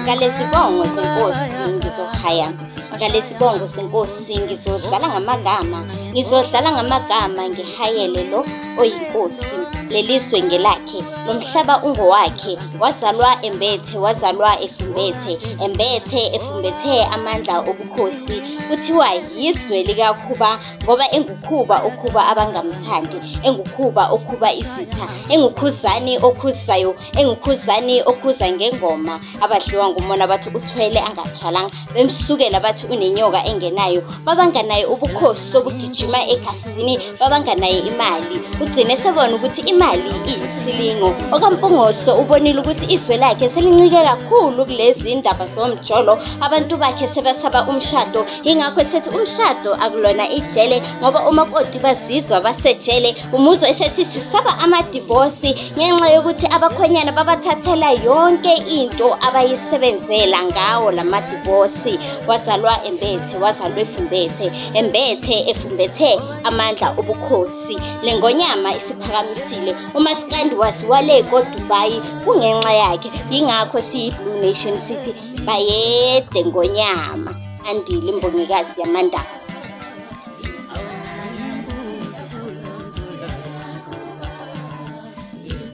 Ngalesibongo senkosi ngizohaya, ngalesibongo senkosi ngizodlala ngamagama, ngizodlala ngamagama ngihayele lo oyinkosi. Lelizwe ngelakhe, lo mhlaba ungowakhe, wazalwa embethe, wazalwa efumbethe, embethe efumbethe amandla obukhosi. Kuthiwa yizwe likaKhuba ngoba engukhuba okhuba abangamthandi, engukhuba okhuba isitha, engukhuzani okhuzayo, engukhuzani okhuza ngengoma. Abadliwa ngumona bathi uthwele angathwalanga, bemsukela bathi unenyoka engenayo, babanga naye ubukhosi obugijima egazini, babanga naye imali. Ugcine sebona ukuthi imali iyisilingo. OkaMpungose ubonile ukuthi izwe lakhe selincike kakhulu kulezi ndaba zomjolo, abantu bakhe sebasaba umshado, yingakho esethi umshado akulona ijele ngoba umakoti bazizwa basejele. Umuzwa esethi sisaba amadivosi ngenxa yokuthi abakhwenyana babathathela yonke into abayisebenzela ngawo lamadivosi. Wazalwa embethe, wazalwa efumbethe, embethe efumbethe amandla obukhosi. Le ngonyama isiphakamisile umaskandi waziwa le koDubai kungenxa yakhe, yingakho siyi-Blue Nation sithi bayede ngonyama. Andile imbongikazi yamandaba.